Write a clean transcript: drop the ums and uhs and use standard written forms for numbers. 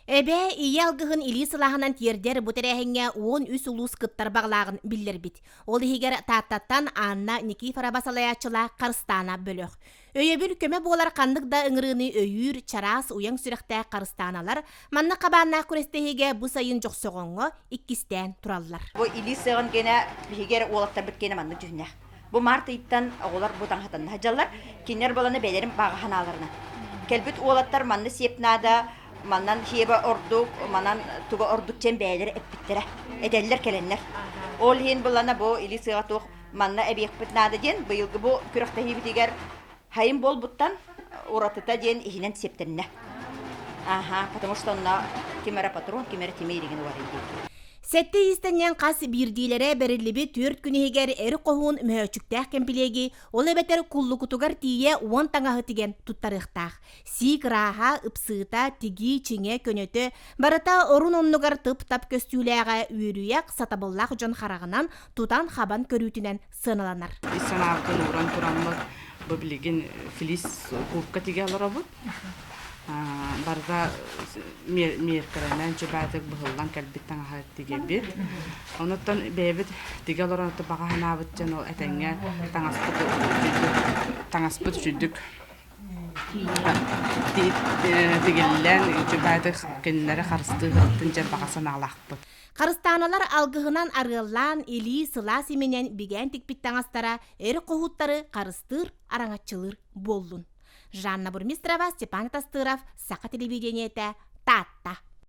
Эбээ ийэ алгыһын илии сылааһынан тиэрдэр бу тэрээһиҥҥэ 13 улуус кыттар баҕалааҕын биллэрбит. Ол иһигэр Тааттаттан Анна Никифорова салайааччылаах Харыстаана бөлөх. Өйөбүл көмө буолар ханнык да ыҥырыыны өйүүр чараас уйаҥ сүрэхтээх Харыстааналар манна хабааннаах күрэстэһиигэ бу сайын Дьохсоҕоҥҥо иккистээн тураллар. Бу илии сыаҕын гэнэ биһиги эрэ уолаттарбыт гэнэ маннык дьүһүннээх. Бу март ыйтан оҕолор бу таҥаһатанна сылдьаллар. Кинилэр баланы бэйэлэрин баҕа санааларынан. Кэлбит уолаттар манна сиэп наада, манан хиэбэ ордук, манан туга ордук диэн бэйэлэрэ эппиттэрэ. Этэллэр кэлэннэр. Ол иһин булана бу илии сыаҕа туох манна эбиэхпит наада диэн быйылгы бу күрэхтэһиибитигэр хайым буолбуттан уратыта диэн иһинэн сиэптэннэ. Аха, потому что онно ким эрэ патрон, ким эрэ тимиригин уарый диэн. Сэттэ иистэнньэҥ хас биирдиилэрэ бэриллибит түөрт күн иһигэр эр хоһуун мөһөөччүктээх кэмпилиэги, ол эбэтэр куллукутугар тиийэ уон таҥаһы тигэн туттарыахтаах. Сиик ырааһа, ыпсыыта, тигии, чиҥэ, көнөтө барыта орун-оннугар тып-тап көстүүлээҕэ үөрүйэх, сатабыллаах дьон хараҕынан тутан-хабан көрүүтүнэн сыаналанар. Ис санаабытын ууран тураммыт бу билигин флис куртка тигэ олоробут. Барыта миэркэлэнэн чөбөтүк быһыллан кэлбит таҥаһа тигэбит. Онуттан бэйэбит тигэ олорон баҕа санаабыт дьон ол этэҥҥэ таҥаспыт таҥаспыт үчүгдүк тигиллэн чөбөтүк кинилэри харыстыы сырыттын дьэн баҕа санаалаахпыт. Харыстааналар алгыһынан арыаллаан, илии сылаас иминэн бигээн тикпит таҥастара эр хоһууттары харыстыыр, араҥаччылыыр буоллун. Жанна Бурмистрова, Степан Тастыров, Саха телевидениетэ, Таатта.